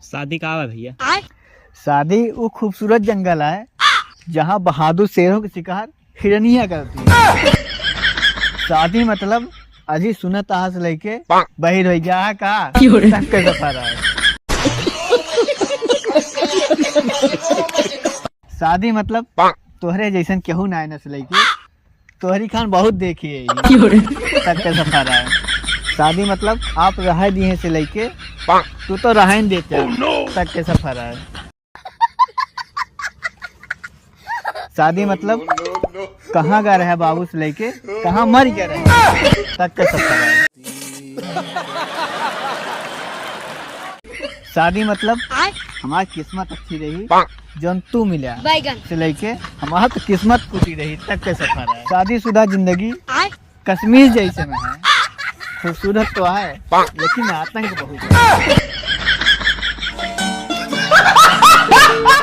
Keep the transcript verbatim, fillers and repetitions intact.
शादी का है भैया? शादी वो खूबसूरत जंगल है, जहाँ बहादुर शेरों के शिकार हिरनिया करती है। शादी मतलब अजी सुनत आस लेके बहिर हो जा का क्यों रे? तक के सफर है। शादी मतलब तोहरे जैसन केहू ना नस लेके तोहरी खान बहुत देखी है ये। क्यों रे? तक के सफर है। शादी मतलब आप रह दिए से लेके तू तो रह ही देते हैं। तक के सफर है। शादी मतलब कहाँ गा रहे बाबू से लेके कहाँ मर गया रहे तक के सफर है। शादी मतलब हमारी किस्मत अच्छी रही जौन तू मिला बैगन। से लेके हमारा तो किस्मत फूटी रही तक के सफर है। शादीशुदा जिंदगी कश्मीर जैसे में है। खूबसूरत तो है लेकिन आतंक बहुत है।